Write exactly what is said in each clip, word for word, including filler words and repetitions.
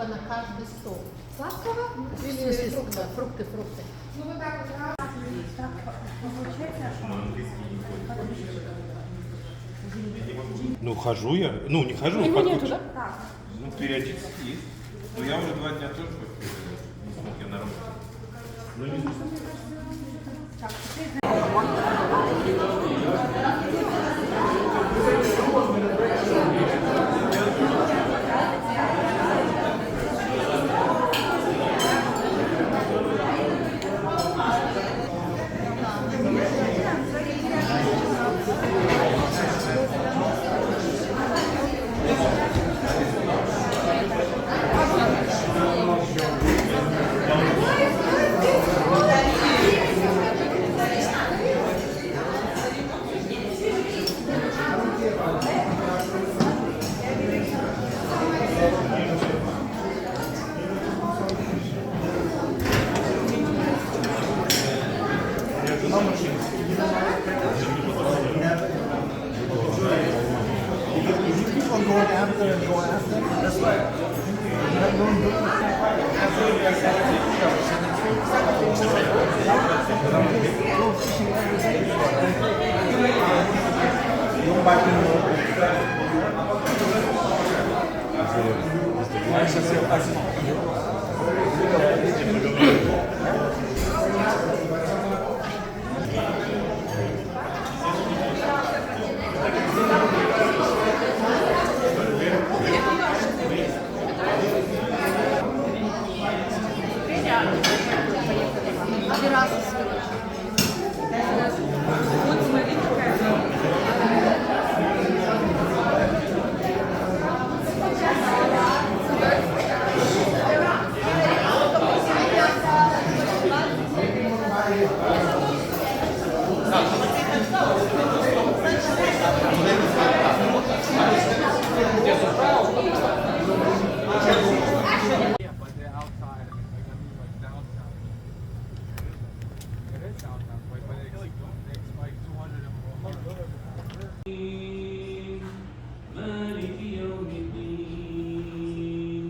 На каждый стол. Сладкого или фрукты? Фрукты, фрукты. Ну, вот так вот раз. Ну, хожу я. Ну, не хожу. Его нету, да? Ну, периодически есть. Но я уже два дня тоже почти не смог, я на работе. Ну, не знаю. مالك يوم الدين.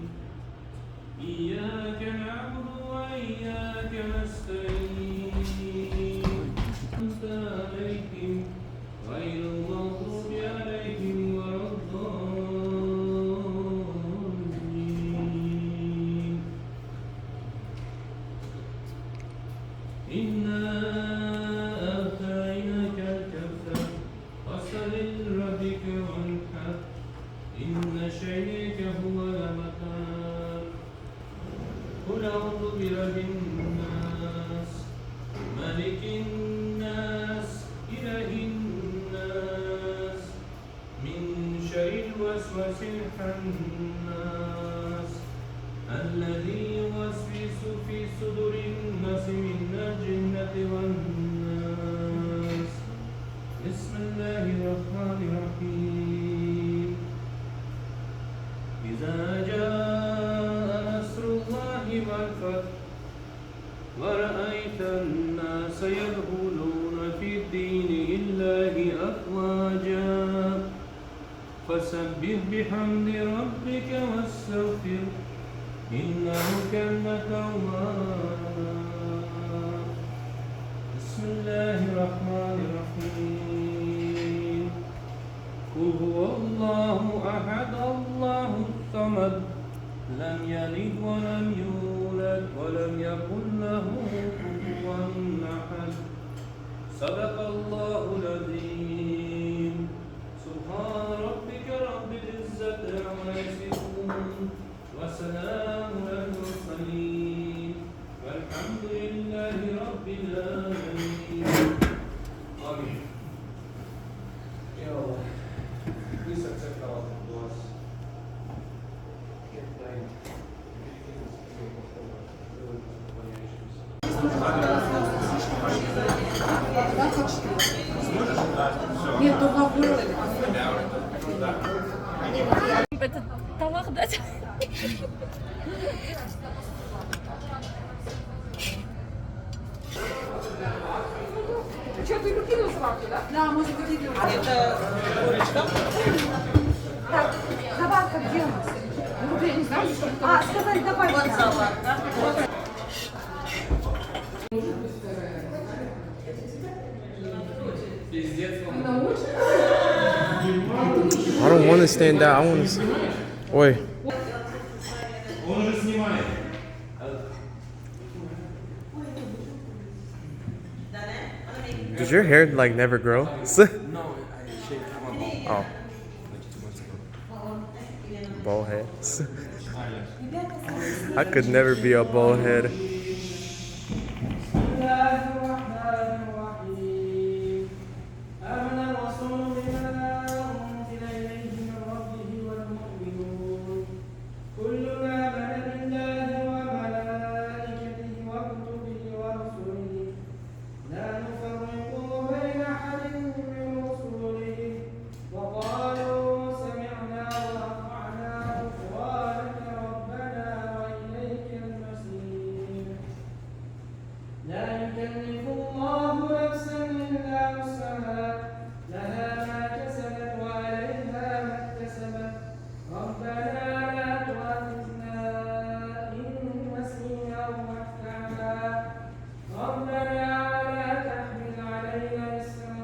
إياك نعبد وإياك نستعين. أنعمت عليهم غير المغضوب عليهم ولا الضالين. إنا أعطيناك الكوثر. فصل لربك وانحر. إن شانئك هو الأبتر. قل أعوذ برب الناس. ملك الناس. إله الناس. من شر الوسواس الخناس. الذي يوسوس في صدور الناس من الجنة والناس. بسم الله الرحمن الرحيم. إذا جاء نصر الله والفتح ورأيت الناس يدخلون في دين الله أفواجا. فسبح بحمد ربك واستغفره إنه كان توابا. بسم الله الرحمن الرحيم. قل هو الله أحد، الله الصمد، لم يلد ولم يولد ولم يكن له كفوا أحد. صدق الله العظيم. سبحان ربك رب العزة عما يصفون. وسلام على المرسلين. والحمد لله رب العالمين. آمين. يا الله. Please accept our duas. Нет, только в горле. Это тамақ, да? Что, ты выкинула сварку, да? Да, может, выкинула. Это корочка. Так, добавка где у нас? Ну, вот я не А, сказать, давай. I don't want to stand out. I want to. Ой. Did your hair, like, never grow? No, I shaved my bald. Oh. Bald head. I could never be a bald head. بسم الله الرحمن الرحيم. آمن الرسول بما أنزل إليه من ربه والمؤمنون. كل آمن بالله وملائكته وكتبه ورسله لا نفرق بين أحد من رسله وقالوا سمعنا وأطعنا غفرانك ربنا وإليك المصير. لا يكلف الله نفسا إلا وسعها، لها ما كسبت وعليها ما اكتسبت. ربنا لا تؤاخذنا إن نسينا أو أخطأنا. ربنا ولا تحمل علينا إصرا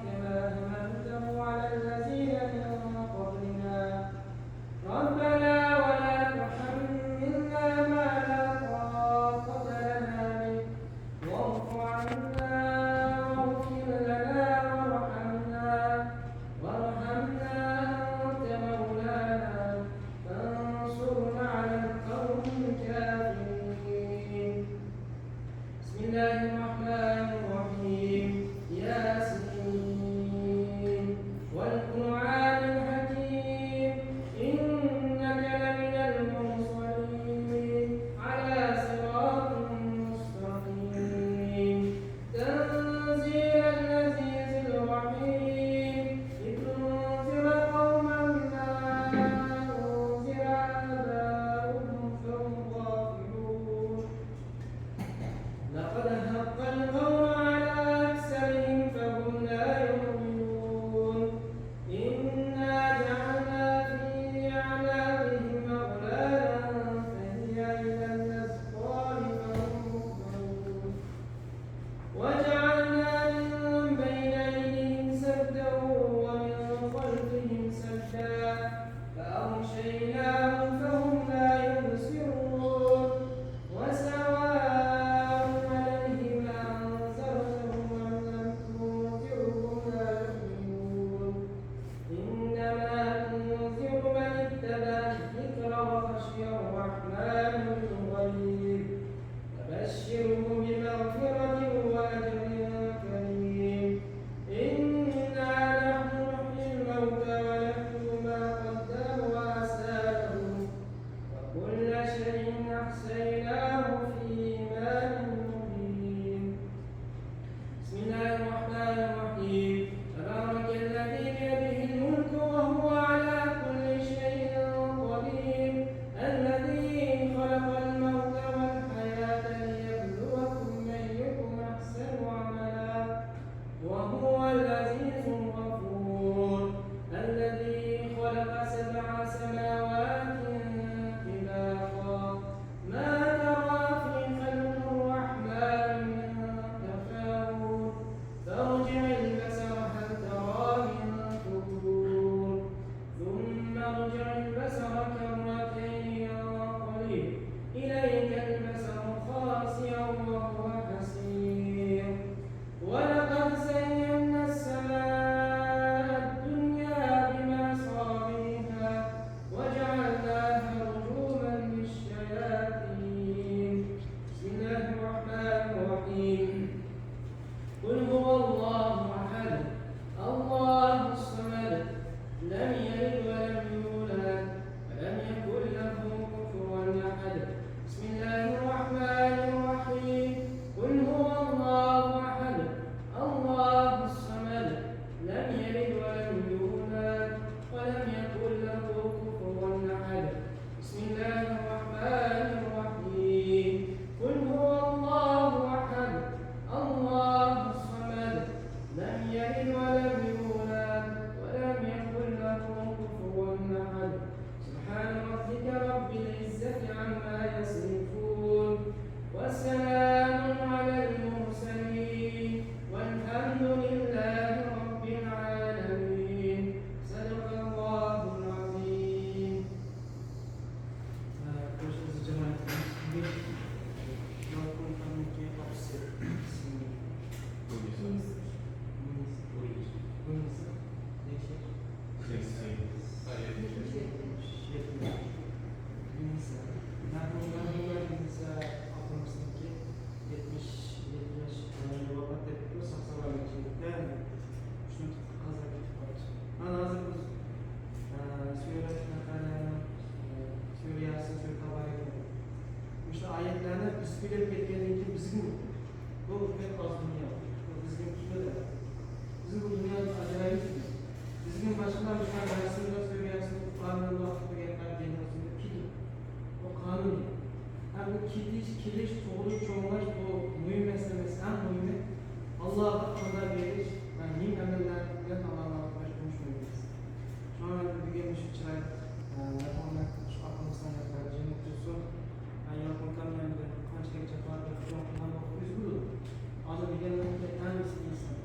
كما حملته على الذين من قبلنا. ربنا ولا تحملنا ما لا طاقة لنا به. واعف عنا واغفر لنا وارحمنا. وارحمنا أنت مولانا فانصرنا على القوم الكافرين. بسم الله الرحمن الرحيم. ياسين. والقرآن الحكيم. إنك لمن المرسلين على صراط مستقيم. تنزيل العزيز الرحيم. لتنذر قوما ما أنذر آباؤهم فهم غافلون. لقد حق القول على أكثرهم ئاللاغا قانداق بېرىش ۋە نېمە ئەمەللەر بىلەن ئاللاغا قانداق بېرىش، بۇنى چۈشىنىمىز. شۇڭا بۈگۈن مۇشۇ چىرايلىق، ئە، مەھمۇدلار، شۇ ئاپىمىزنىڭ يادىغىرى جەننەت بولسۇن. ھە، يالقۇن كامىيەمدە قانچىلىك جاپا بېرىپ چوڭ قىلغان ۋاقىت ئۆزى بولىدۇ. ئانا دېگەنلەرنىڭ ھەممىسى ئىنسان.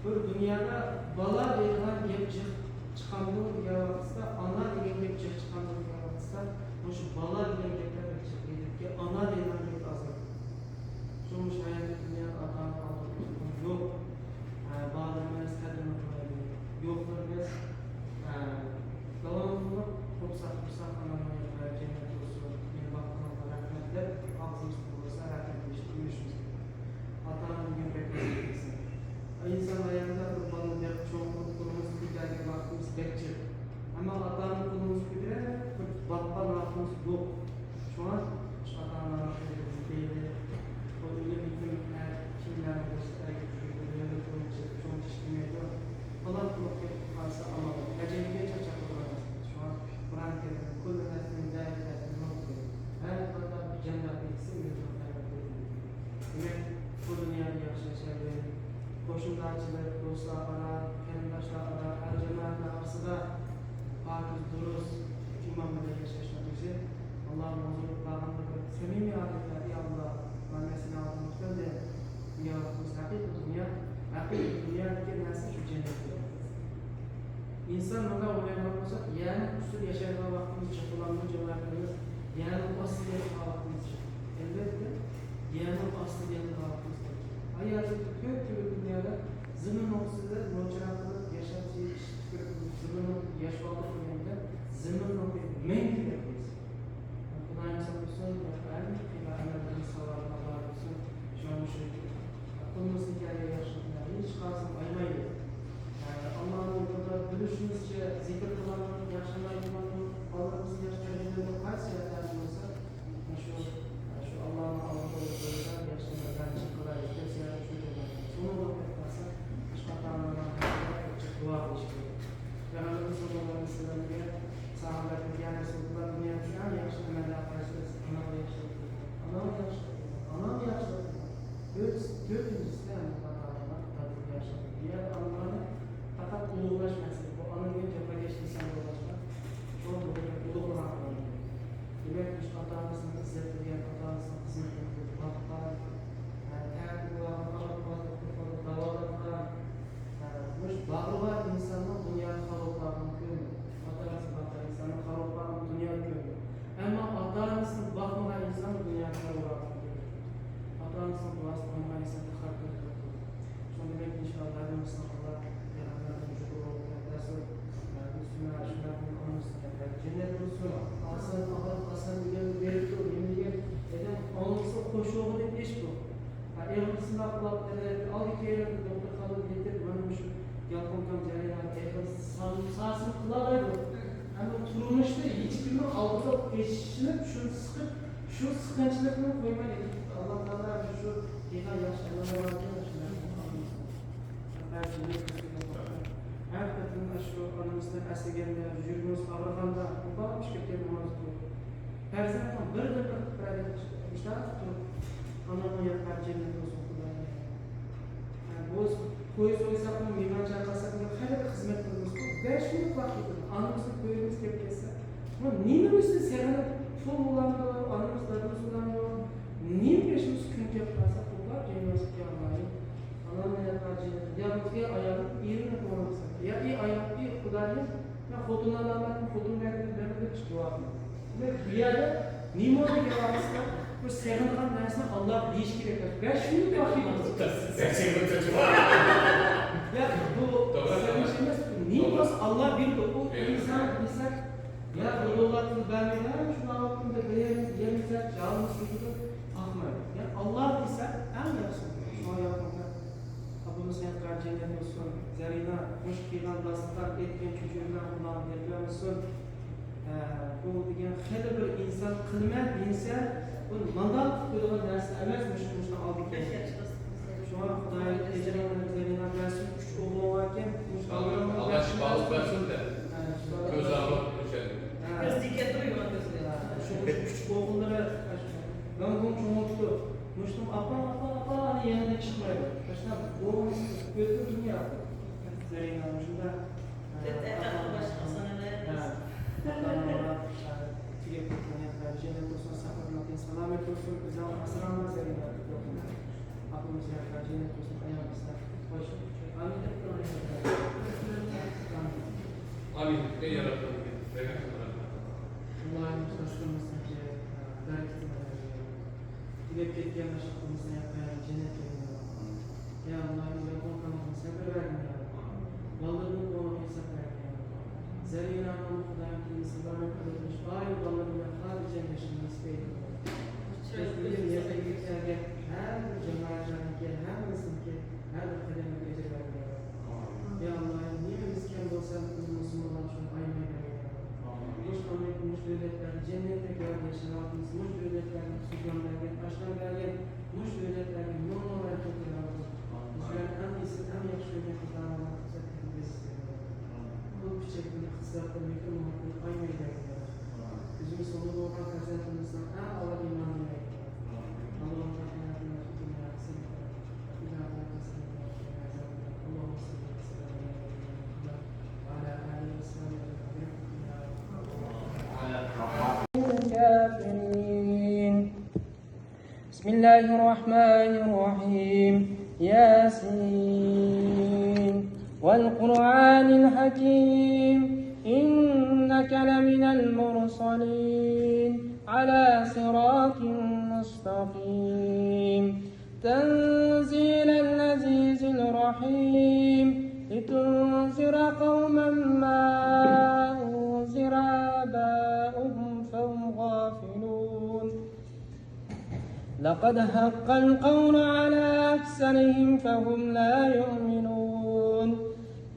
بىر دۇنيادا بالا دەيدىغان گەپ جىق چىقامدۇ دېگەن ۋاقىتتا، ئانا دېگەن گەپ جىق چىقامدۇ دېگەن ۋاقىتتا، مۇشۇ بالا دېگەن گەپلەر بەك جىق دەيدىكەن، ئانا دەيدىغان گەپ ئازراق. شۇڭا مۇشۇ ھاياتىي دۇنيادا ئاتا-ئانا ئالدىدا يوق. ھە، بارلىرىمىز قەدرىنى قىلايلى. يوقلىرىمىز، ھە، داۋاملىق قۇرساق، قۇرساق ئانامنىڭ يېرى جەننەت بولسۇن. مېنى باققىنىڭغا رەھمەت دەپ، ئاغزىمىزدا بولسا رەھمەت دېيىشنى ئۆگىنىشىمىز كېرەك. ئاتا-ئانا دېگەن بەك ئىنسان ھاياتىدا بىر بالىنى بېقىپ چوڭ قىلىپ، قولىمىزدا كۆتەرگەن ۋاقتىمىز بەك جىق. ئەمما ئاتا-ئانا قولىمىزنى كۆتۈرۈپ بىر باققان ۋاقتىمىز يوق. شۇڭا ئاتا-ئانىنىڭ قەدرىنى بىلەيلى. بۇ ئۆلۈم يېتىم ھەر كىملەرنىڭ بولسا ئەركە دۇنيادا چوڭ چىش كېلمەيدۇ. پالان قۇلۇق كېتىپ قالسا ئامال يوق. ئەجەلگە چاقچاق قىلغان ئەمەس. شۇڭا قۇرئان كەرىمدە كل نفس ذائقة الموت دەيدۇ. ھەر بىر جاندار بىرسى ئۆزىنىڭ قەدرىنى بىلىدۇ. دېمەك، بۇ دۇنيادا ياخشى ياشايلى. قوشنىدارچىلىق، دوستلار ئارا، قېرىنداشلار ئارا، ئەل جامائەتلەر ئارىسىدا پاكىز، دۇرۇس ئىمان بىلەن ياشاشنىڭ ئۆزى ئاللانىڭ ھۇزۇرىغا بارغاندا بىر سەمىمىي ھالەتتە، ئى ئاللا، مانا مەن سېنىڭ ئالدىڭدا كەلدىم. دېگەن ۋاقتىمىز ھەقىقىي دۇنيا، ھەقىقىي دۇنيادىكى نەرسە شۇ جەننەتتۇر. ئىنسان مۇنداق ئويلايدىغان بولسا، يەرنىڭ ئۈستىدە ياشايدىغان ۋاقتىمىز جىق بولامدۇ، جامائەتلىرىمىز؟ يەرنىڭ ئاستىدا ياتىدىغان ۋاقتىمىز جىق. ئەلۋەتتە، يەرنىڭ ئاستىدا ياتىدىغان ۋاقتىمىز جىق. ئايەتتە تۆت تۈرلۈك دۇنيادا زېمىننىڭ ئۈستىدە نوچىراق قىلىپ ياشاپ، ئىچىپ، تۈكۈرۈپ، زېمىننىڭ ياش ۋاقتى قىلغاندا زېمىننىڭ مەڭگۈ ياتمايسىز. خۇدايىم ساقلىسۇن، ھەر قىلغان ئەمەللىرىمىز ساۋابىنى ئاللا بەرسۇن. شۇڭا مۇشۇ قولىمىزدىن كەلگەن ياخشىلىقلارنى ھېچقايسىمىز ئايىمايلى. ئاللانىڭ يولىدا بىلىشىمىزچە زىكىر قىلامدۇ، ياخشى ئەمەل قىلامدۇ، بالىلىرىمىزنى ياخشى تەربىيەلەيدۇ، قايسى يەردە بولسا، شۇ، شۇ ئاللانىڭ ئالدىدا ئولتۇرۇپ ياخشى ئەمەللەرنى قىلايلى، دەپ زىيارەت قىلىدۇ. شۇنىڭغا قاتناشسا، ئاشۇ ئاتا-ئانىنىڭ دۇئا قىلىش كېرەك. پەيغەمبىرىمىز سەللەللاھۇ ئەلەيھى ۋەسەللەمگە ساھابىلەر كەلگەن، يا رەسۇلاللا، دۇنيادىكى ئەڭ ياخشى ئەمەللەرنىڭ قايسى؟ ئاناڭغا ياخشىلىق قىلغان، ئاناڭغا ياخشىلىق قىلغان، ئاناڭغا ياخشىلىق قىلغان. تۆت-، تۆتىنچىسى ئەمدى ئاتا-ئانىغا دادىغا ياخشىلىق قىلغان. بۇ يەردە ئانىلارنى پەقەت ئۇلۇغلاش مەسىلىسى. بۇ ئانا دېگەن جاپاكەش ئىنسان بولغاچقا، شۇڭا بۇنى ئۇلۇغلىغان قىلىدۇ. دېمەك، مۇشۇ ئاتا-ئانىسىنىڭ ئىززەت بىلگەن، ئاتا-ئانىسىنىڭ خىزمىتىنى قىلىپ باققان، ھە، تەتۈگۈلەرنى ئاغرىپ قالسا، قۇرۇپ قالسا داۋالايدىغان، ھە، مۇشۇ باغرىغا ئىنساننىڭ دۇنيادا خارابلىقىنى كۆرمىدى. ئاتا-ئانىسىنى باققان ئىنساننىڭ خارابلىقىنى دۇنيادا كۆرمىدى. ئەمما ئاتا-ئانىسىنى باقمىغان ئىنسان دۇنيادا خارابلىقىنى كۆرمىدى. ئاتا-ئانىسىنىڭ دۇئاسىنى ئالمىغان ئىنسان تېخى كۆرمىدى. شۇنىڭ بىلەن ئىنشائاللا ھەممىمىزنىڭ ئاللا پەيغەمبەرنىڭ يۇقىرى روھىنى ئەتاسۇن، ئە، مۇسلىمان شۇنداق ئانىمىزنى جەننەت بولسۇن. ئالسان ئاغرىپ قالسان ئۆيلەرگە بېرىپتۇ، نېمە دېگەن ئادەم ئاڭلىسا خوش بولغۇدەك ئىش بۇ. ھە، ئېغىر سىناق قىلىپ، ئالدى كەينىدە دوختۇرخانىدا يېتىپ، مانا مۇشۇ يالقۇنكام جەريانىدا ئېغىر سان-، ساسىم قىلالايدۇ. ئەمما تۇرمۇشتا ھېچكىمنىڭ ئالدىدا پېچىشىنىپ، شۇنى سىقىپ، شۇ سىقىنچىلىقنى قويماي، ئاللا تائالا شۇ دېگەن ياخشى ئەمەللەر باركەن، شۇلارنى قىلىمىز. ھەر قېتىم ئاشۇ ئانىمىزنى ئەسلىگەندە، يۈرىكىمىز ئاغرىغاندا، مۇبارەك چىقىپ كەتكەن ناماز ئوقۇپ، پەرزەنتنىڭ بىردىن بىر قىلىپ بېرەيلى، مۇشۇنداق تۇرۇپ، ئانامنىڭ ياتقان جەننەت بولسۇن، خۇدايىم. ھە، بۇ قوي سويساقمۇ، مېھمان چاقىرساقمۇ، خېلى خىزمەت قىلىمىزغۇ، بەش مىنۇت ۋاقىت كېتىدۇ. ئانىمىزنى كۆرگۈمىز كېلىپ كەتسە، بۇ نېمىنى ئۈستىدە سېغىنىپ، پۇل بولامدۇ، ئانىمىز، دادىمىز بولامدۇ، نېمە بېشىمىز كۈن كەپ قالسا، قۇربان جايىمىز يا ئاللاھىم. ئانام يا تاجى، يا بىزگە ئايالىم ئېرىنى قويمىسا، يا ئى ئايال، ئى خۇدايىم، مەن خوتۇنلارنى ئالمايمەن، خوتۇن بەرگىنى بەرمە دەپ دۇئا قىلىمىز. دېمەك، بۇ يەردە نېمە دېگەن ۋاقىتتا بۇ سېغىنغان نەرسىنى ئاللاغا دېيىش كېرەك. بەش مىنۇت ۋاقىت. بەش مىنۇت. يا، بۇ توغرا، سېغىنىش توغرا. ئەمەس، نېمە بولسا ئاللا بېرىدۇ. ئۇ ئىنسان دېسەك، يا، بۇ دوللار پۇل بەرمەيدۇ، ھە، شۇ ۋاقىتتا بىر يەرنى يەمىسەك، جانىمىز كېتىدۇ، باقمايدۇ. يا، ئاللا دېسەك، ئەڭ ياخشى. شۇڭا يا ئابدۇلمۇسەييىپ جەننەت بولسۇن، زەرىنا، مۇشۇ قىلغان داستىخان، ئېيتكەن چۆچۈرە بىلەن قۇربان بەرگەن بولسۇن. ھە، بۇ دېگەن خېلى بىر ئىنسان قىلىمەن دېسە، بۇ نادان قىلىپ قويىدىغان نەرسە ئەمەس، مۇشۇ، مۇشۇنىڭ ئالدىدا. شۇڭا خۇداي ئەجرىڭنى زەرىنا بەرسۇن، ئۈچ ئوغلۇڭ باركەن، مۇشۇ ئاللا شىپالىق بەرسۇن دە. ھە، شىپالىق. كۆز ئاغرىپ تۇرۇشەدى. ھە. كۆزدىن كەتتى يوغان كۆزىنى. ھە، شۇ، شۇ ئۈچ ئوغۇللىرى، مەن بۇنى چوڭايتتۇم. مۇشتۇم ئاپا، ئاپا، ئاپا، ئانى يېنىدىن چىقمايدۇ. تاشلاپ، بۇ ئۆتۈپ دۇنيا. زەرىنە شۇنداق، ئاتا-ئانىغا، ئاتا-ئانىغا، جەننەت بولسۇن، ساقلىماقتىن سالامەت بولسۇن، ئۆزۈڭ ئاسرىما زەرىنە. ئاپىمىز ياققا جەننەت بولسۇن، ئاياغ ئىسلام. خوش. ئامىن دەپ تۇرۇڭ. ئامىن. ئەي ياراتقان ئىگە، بەرگەن رەھمەت. ئاللاھىم، بەرىكىتىنى بەرگىن. تۈگەپ كەتكەن باشلىقىمىزنى ياققا جەننەتكە يوللىغىن. يا ئاللاھىم، يالقۇن قانىتىنى سەۋر بەرگىن يا رەببى. بالىلىرىنىڭ كۆڭلىگە ئىنساپ بەرگىن يا رەببى. زەرىنانىڭ خۇدايىم تىلىنى سىلىرنىڭ قەدرىنى ئايرىپ بالىلىرىنى خاتىرجەم ياشىشىنى نېسىپ ئەيلىگىن. بۈگۈن يەرلىكلەرگە ھەر بىر جامائەتلەرنىڭكى، ھەممىسىنىڭكى ھەر بىر قەدىمىگە ئەجىر بەرگىن يا رەببى. يا ئاللاھىم، نېمىمىز كەم بولسا، مۇسۇلمانلار شۇنى ئايىماي بەرگىن يا رەببى. مۇشۇ ئامەتنى، مۇشۇ دۆلەتلەرنى جەننەتتەك يارىتىش، شەرائىتىمىز مۇشۇ دۆلەتلەرنى خۇسۇسەن بەرگەن، ئاشنا بەرگەن، مۇشۇ دۆلەتلەرگە مىڭ مىڭ رەھمەت يا رەببى. بىزلەر ئەڭ ئېسىل، ئەڭ ياخشى كۆرگەن قاتارىمىزدا قىلسا تەكلىپ بىز. بۇ كىچىك ئىقتىسادتا مېھىر مۇھەببەتنى ئايىماي بەرگىن يا رەببى. كۆزىمىز سولىدا بولغان پەرزەنتىمىزنىڭ ئەڭ ئالا ئىمانىنى بەرگىن. اللهم آتنا في الدنيا حسنة وفي الآخرة حسنة وقنا عذاب النار. اللهم صل وسلم على نبينا محمد وعلى آله وصحبه أجمعين. الكافرين. بسم الله الرحمن الرحيم. ياسين. والقرآن الحكيم. إنك لمن المرسلين على صراط مستقيم. تنزيل العزيز الرحيم. لتنذر قوما ما أنذر آباؤهم فهم غافلون. لقد حق القول على أكثرهم فهم لا يؤمنون.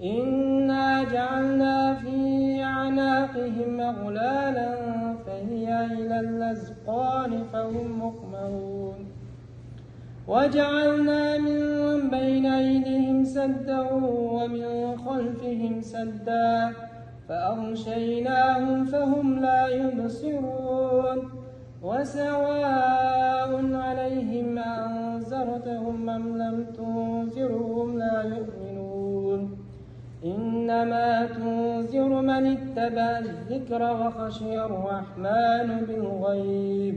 إنا جعلنا في أعناقهم أغلالا فهي إلى الأذقان فهم مقمحون. وجعلنا من بين أيديهم سدا ومن خلفهم سدا فأغشيناهم فهم لا يبصرون. وسواء عليهم أأنذرتهم أم لم تنذرهم لا يؤمنون. إنما تنذر من اتبع الذكر وخشي الرحمن بالغيب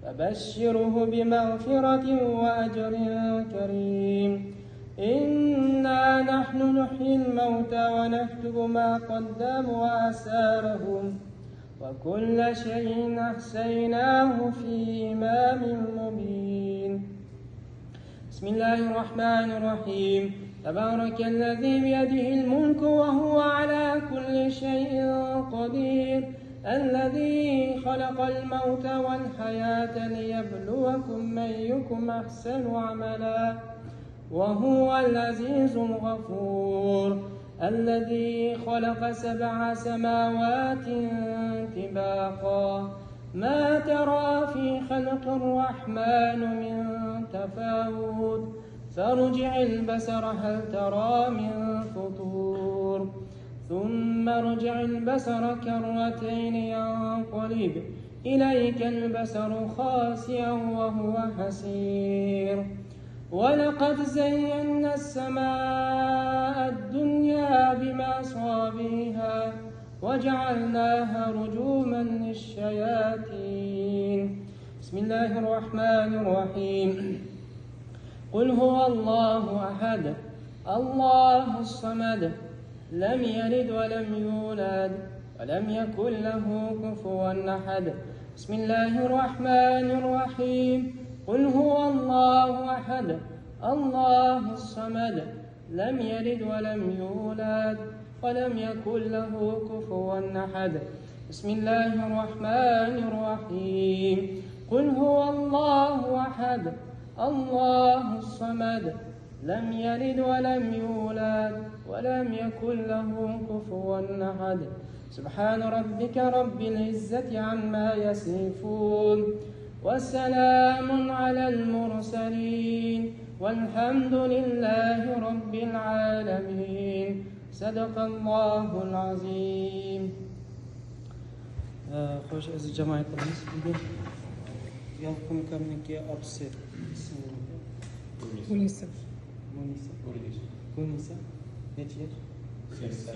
فبشره بمغفرة وأجر كريم. إنا نحن نحيي الموتى ونكتب ما قدموا وآثارهم وكل شيء أحصيناه في إمام مبين. بسم الله الرحمن الرحيم. تبارك الذي بيده الملك وهو على كل شيء قدير. الذي خلق الموت والحياة ليبلوكم أيكم أحسن عملا وهو العزيز الغفور. الذي خلق سبع سماوات طباقا ما ترى في خلق الرحمن من تفاوت فارجع البصر هل ترى من فطور ثم ارجع البصر كرتين ينقلب إليك البصر خاسئا وهو حسير. ولقد زينا السماء الدنيا بمصابيح وجعلناها رجوما للشياطين. بسم الله الرحمن الرحيم. قل هو الله أحد، الله الصمد، لم يلد ولم يولد، ولم يكن له كفوا أحد. بسم الله الرحمن الرحيم. قل هو الله أحد، الله الصمد، لم يلد ولم يولد، ولم يكن له كفوا أحد. بسم الله الرحمن الرحيم. قل هو الله أحد، الله الصمد، لم يلد ولم يولد، ولم يكن له كفوا أحد. سبحان ربك رب العزة عما يصفون. وسلام على المرسلين. والحمد لله رب العالمين. صدق الله العظيم. ئە، خوش، ئەزىز جامائەتلىرىمىز، بۈگۈن يالقۇن ئاكامنىڭكى ئاپىسى ئىسمى نېمە؟ گۈلنىسا. Gunisa. Gunisa. Neçe yaş? Seksen.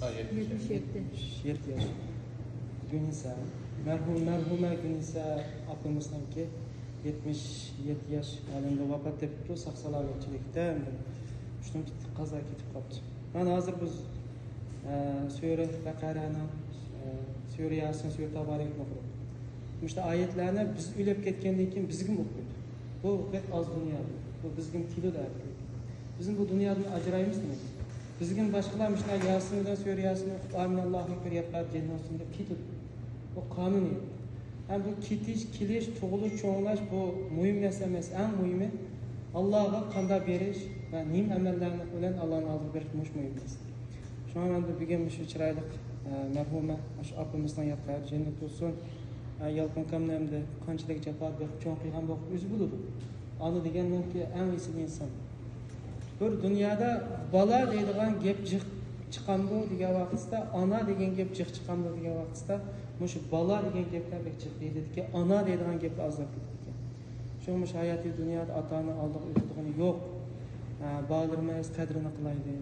Ha, yetmiş. Yetmiş yedi. Yetmiş yedi yaş. Gunisa. Merhum, merhume Gunisa apamızdan ki yetmiş yedi yaş halinde vefat etti. Sağ selametçilikte. Şunun kaza ketip kaptı. Ben hazır biz e, Sure Bekara'nın e, Sure Yasin, Sure Tabarek'ni okuduk. İşte ayetlerini biz ölüp ketkendekin bizgim okuydu. Bu pek az dünya. Bu bizgim kilo da. Bizim bu dünyadan acırayımız mı? Bizgim başkalar işte Yasin'den Sure Yasin okuyup Amin Allahu Ekber yapar cennet olsun dep ketedi. O kanun edi. Hem bu ketiş, kiliş, tug'ilish, cho'ng'lash bu muhim narsa emas. Eng muhimi Allohga qanday berish va nim amallarni bilan Allohni oldiga berish mush muhim narsa. Shunga men bu bugun shu chiroyli e, marhuma shu opamizning yotgan yeri jannat bo'lsin. E, yolqin kamni endi qanchalik jafo berib cho'ng qilgan bo'lib o'zi biladi. Ona degandan keyin eng esli inson. Bir dunyoda bola deydigan gap jiq chiqamdi degan vaqtida, ona degan gap jiq chiqamdi degan vaqtida, mushu bola degan gaplar bek jiq deyiladi. Ona deydigan gaplar ozlab ketgan. Shu mushu hayotiy dunyoda ota ona oldiga o'tadigan yo'q. Bolalarimiz qadrini qilaydi.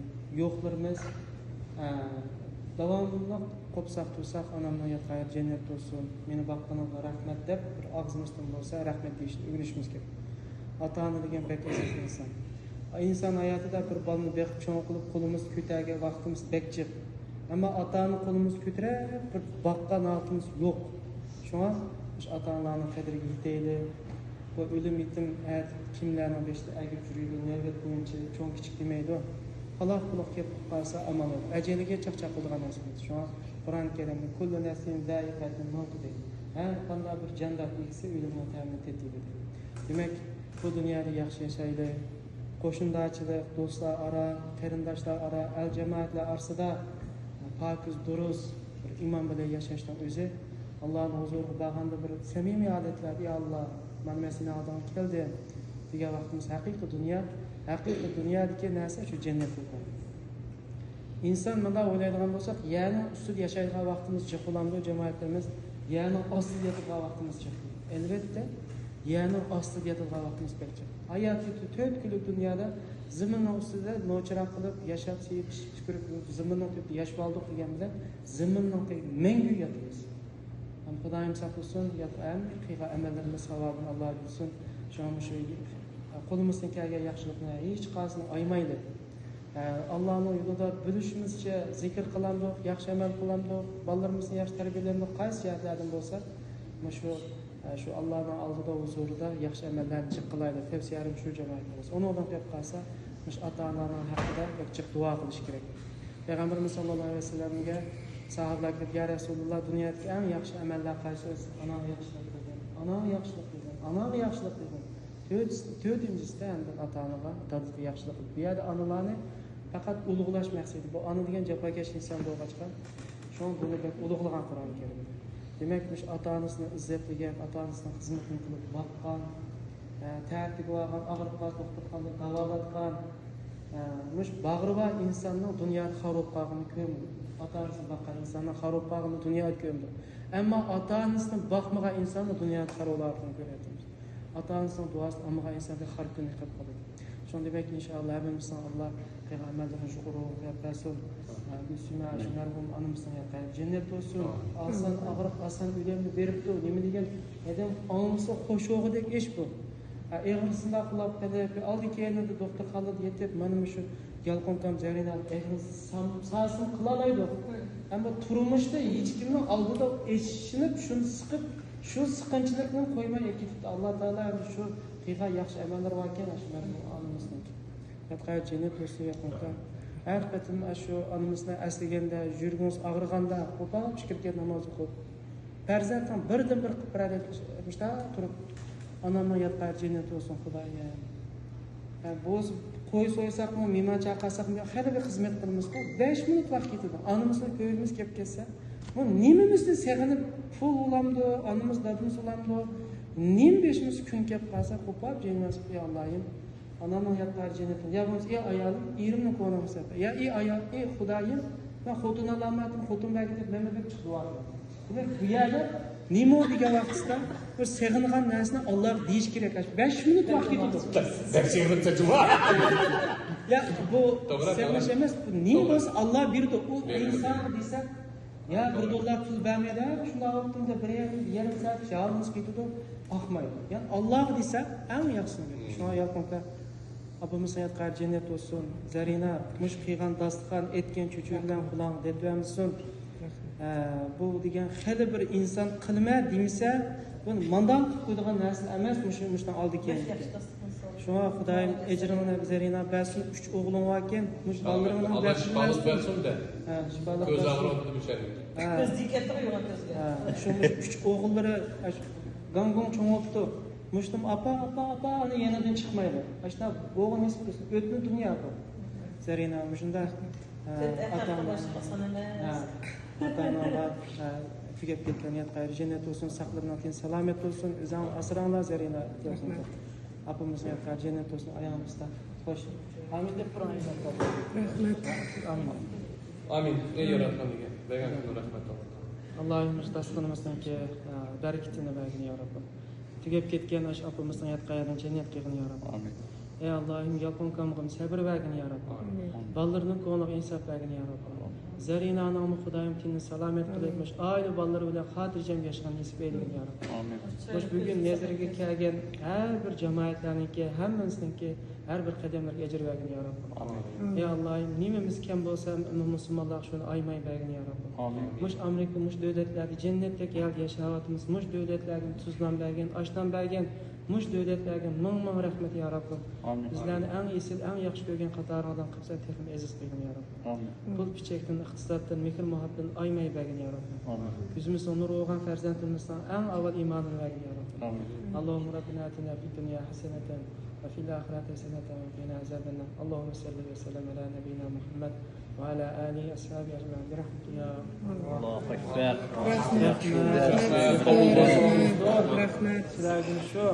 Yo'qlarimiz davomli qopsaq tursak, onamning yotgan yeri jannat bo'lsin, meni boqqaningga rahmat deb bir og'zimizdan bo'lsa rahmat deyishni o'rganishimiz kerak. Ota ona degan bek aziz inson. Inson hayotida bir bolani baqib cho'ng qilib qo'limiz ko'targan vaqtimiz bek jiq. Ammo ota ona qo'limiz ko'tarib bir boqqan vaqtimiz yo'q. Shunga shu ota onalarning qadriga yetaylik. Bu o'lim yetim kimlarning beshida agib yurgan navbat bo'yicha cho'ng kichik demaydi. Paloq puloq kelib qolsa amal yo'q. Ajaliga chaqchaq qildigan narsamiz. Shunga Qur'oni Karimda kullu nafsin zaiqatul mavt deydi. Har qanday bir jondod egisi o'limni ta'mini tatiydi deydi. Demak, bu dunyoda yaxshi yashaylik. Qo'shnichilik, do'stlar aro, qarindoshlar aro, al jamoatlar orasida pokiz, durust bir iymon bilan yashashdan o'zi Allohning huzuriga borganda bir samimiy holatlarda, "Ya Alloh, mana men seni oldiga keldim," degan vaqtimiz haqiqiy dunyo, haqiqiy dunyodagi narsa shu jannat bo'ladi. Inson bunday o'ylaydigan bo'lsak, yerning ustida yashaydigan vaqtimiz jiq bo'lamdi, jamoatlarimiz, yerning ostida yotadigan vaqtimiz jiq. Albatta, yerning ostida yotadigan vaqtimiz pek jiq. Hayotni to'rt kunlik dunyoda zaminning ustida novchiroq qilib yashab, sevib, pishib, tupurib, zaminning tubida yashab oldik degan bilan zaminning tagiga mangu yotamiz. Ham Xudoyim saqlasin, yot-, hamma qilgan amallarimiz savobini Alloh bersin. Shuning uchun qo'limizdan kelgan yaxshilikni hech qaysini aymaylik. Allohning yo'lida bilishimizcha zikr qilamiz, yaxshi amal qilamiz, bolalarimizni yaxshi tarbiyalaymiz, qaysi jihatlardan bo'lsa, mana shu, shu Allohning oldida, huzurida yaxshi amallarni jiq qilaylik. Tavsiyaim shu, jamoatimiz. Undan qolib qolsa, mana shu ota-onalarning haqida jiq duo qilish kerak. Payg'ambarimiz sallallohu alayhi vasallamga sahobalar kelib, "Ya Rasululloh, dunyodagi eng yaxshi amallar qaysi?" "Onangga yaxshilik qilgin, onangga yaxshilik qilgin, onangga yaxshilik qilgin." To'rt-, to'rtinchisida endi ota-onaga, dadasiga yaxshilik qilib. Bu yerda onalarni faqat ulug'lash maqsadi. Bu ona degan jafokash inson bo'lg'achqa, shu buni bek ulug'lagan Qur'oni Karimda. Demak, mush ota-onasini izzatlagan, ota-onasini xizmatini qilib boqqan, e, tartibi olgan, og'rib qolsa, do'xtirxonada davolatgan, e, mush bag'ri bor insonning dunyoda xor bo'lib qolganini ko'rmadim. Ota-onasini boqqan insonning xor bo'lib qolganini dunyoda ko'rmadim. Ammo ota-onasini boqmagan insonni dunyoda xor bo'layotganini ko'ryapmiz. Ota-onasining duosini olmagan inson har kuni yiqilib qoladi. Shunga demak, inshaalloh, hammamizning Alloh qilgan amallarimiz yuqori ruhga bersin. Musulmon shu marhum onamizning yotgan jannat bo'lsin. Oson og'riq, oson o'limni beribdi. Nima degan, odam ongisi qo'shig'idek ish bu. Ha, eg'ir sindoq qilib qilib, oldi keyinida do'xtirxonada yetib, mana shu yolqin kam zarinani eg'ir sam-, sasin qilolmaydi. Ammo turmushda hech kimning oldida eshinib, shuni siqib, shu siqinchilikni qo'ymay ketibdi. Alloh taolo endi shu qilgan yaxshi amallar bor ekan, shu marhum onamizni yotgan jannat bo'lsin, yaqinda. Har qatim shu onamizni eslaganda, yuragimiz og'rig'anda, qo'pol fikirga namoz o'qib, farzandning birdan bir qilib beradi, mushta turib, "Onamning yotgan jannat bo'lsin, Xudoyim." Ha, bu qo'y so'ysaqmi, mehmon chaqirsak, xayrli bir xizmat qilamiz-ku. Besh minut vaqt ketadi. Onamizni ko'rgimiz kelib ketsa, bu nimamizni sog'inib, pul bo'lamdi, onamiz, dadamiz bo'lamdi, nim beshimiz kun kelib qolsa, qo'pol janglasib, "Ey Allohim, onamning yotgan jannatini, ya bo'lmasa, ey ayolim, erimni ko'rmasa, ya ey ayol, ey Xudoyim, men xotin ololmadim, xotin bergin," deb, men deb chiqib duo qiladi. Demak, bu yerda نېمە دېگەن ۋاقتىسىدا بىر سېغىنغان نەرسىنى ئاللاغا دېيىش كېرەك. بەش مىنۇت ۋاقىت كېتىدۇ. بەك سېغىنسا جۇما. يا، بۇ توغرا، سېغىنىش توغرا. ئەمەس، بۇ نېمە بولسا ئاللا بېرىدۇ. ئۇ بېرىدۇ. ئىنسانغا دېسەك، يا، بىر دوللار پۇل بەرمەيدۇ، شۇنداق ۋاقتىمدا بىر يېرىم، يېرىم سائەت يالغۇز كېتىدۇ، ئاقمايدۇ. يەنى ئاللاغا دېسەك ئەڭ ياخشىسىنى بېرىدۇ. شۇڭا يالقۇن ئاكا، ئاپىمىز ھايات قەيەر جەننەت بولسۇن. زەرىنا، مۇشۇ قىلغان داستىخان، ئەتكەن چۆچۈرە بىلەن قۇلاڭغا دەپ بەرمىسۇن. ھە، بۇ دېگەن خېلى بىر ئىنسان قىلمە دېمىسە، بۇ مانداق قىلىپ قويىدىغان نەرسە ئەمەس، مۇشۇ، مۇشۇنىڭ ئالدى كەينىدىكى. شۇڭا خۇدايىم ئەجرىڭنى زەرىنا بەرسۇن، ئۈچ ئوغلۇڭ باركەن، مۇشۇ بالىلىرىڭنىڭ بەختىنى بەرسۇن. بەرسۇن دە. ھە، شۇ بالىلار كۆز بەرسۇن. ئاغرىۋاتىدۇ بىچارىنىڭ. ھە. كۆز دىققەتلىك يوغان كۆزگە. ھە، شۇ، مۇشۇ ئۈچ ئوغۇللىرى، ئاشۇ گاڭگوڭ چوڭ بوپتۇ. مۇشتۇم ئاپا، ئاپا، ئاپا، ئانا يېنىدىن چىقمايدۇ. ئاشۇنداق بولغىنى نېسىپ قىلسۇن. ئۆتنە دۇنيا بۇ. زەرىنا، مۇشۇنداق، ئە، ئاتا-ئانا، ئاتا-ئانىغا، ئە، تۈگەپ كەتكەن ھايات قەيەر جەننەت بولسۇن، ساقلىرىنىڭ تېنى سالامەت بولسۇن، ئۆزۈڭلار ئاسراڭلار زەرىنا. ئاپىمىز ھايات قەيەر جەننەت بولسۇن، ئاياغىڭىزدا. خوش. ئامىن دەپ تۇرۇڭ، ئاياغىڭىزدا. رەھمەت. ئامىن. ئامىن. ئەي ياراتقان ئىگە، بەرگەن كۈنۈڭ رەھمەت بولغاي. ئاللاھىم، مۇشۇ داستىخىنىمىزنىڭكى، ئە، بەرىكىتىنى بەرگىن يا رەببىم. تۈگەپ كەتكەن ئاشۇ ئاپىمىزنىڭ ھايات قەيەرىنى جەننەت قىلغىن يا رەببىم. ئامىن. ئەي ئاللاھىم، يالقۇن ئاكامغىمۇ سەبىر بەرگىن يا رەببىم. ئامىن. بالىلىرىنىڭ كۆڭلىگە ئىنساپ بەرگىن يا رەببىم. ئامىن. زەرىنانىڭمۇ خۇدايىم تېنىنى سالامەت قىلىپ، ئامىن. مۇشۇ ئائىلە بالىلىرى بىلەن خاتىرجەم ياشىغان نېسىپ ئەيلىگىن يا رەببىم. ئامىن. مۇشۇ بۈگۈن نەزىرىگە كەلگەن ھەر بىر جامائەتلەرنىڭكى ھەممىسىنىڭكى ھەر بىر قەدەملىرىگە ئەجىر بەرگىن يا رەببىم. ئامىن. ئەي ئاللاھىم، نېمىمىز كەم بولسا ھەممە مۇسۇلمانلارغا شۇنى ئايىماي بەرگىن يا رەببىم. ئامىن. مۇشۇ ئامېرىكا، مۇشۇ دۆلەتلەردە جەننەتتەك ھالدا ياشاۋاتىمىز. مۇشۇ دۆلەتلەرگە تۇز نان بەرگەن، ئاش نان بەرگەن، مۇشۇ دۆلەتلەرگە مىڭ مىڭ رەھمەت يا رەببىم. ئامىن. بىزلەرنى ئەڭ ئېسىل، ئەڭ ياخشى كۆرگەن قاتارىڭدىن قىلسا تېخىمۇ ئەزىز قىلغىن يا رەببىم. ئامىن. پۇل پىچەكتىن، ئىقتىسادتىن، مېھىر مۇھەببەتتىن ئايىماي بەرگىن يا رەببىم. ئامىن. كۆزىمىزنىڭ نۇرى بولغان پەرزەنتىمىزنىڭ ئەڭ ئاۋۋال ئىمانىنى بەرگىن يا رەببىم. ئامىن. اللهم ربنا آتنا في الدنيا حسنة وفي الآخرة حسنة وقنا عذاب النار. اللهم صل وسلم على نبينا محمد وعلى آله وأصحابه أجمعين برحمتك يا الله أكبر. رەھمەت. سىلەرگە شۇ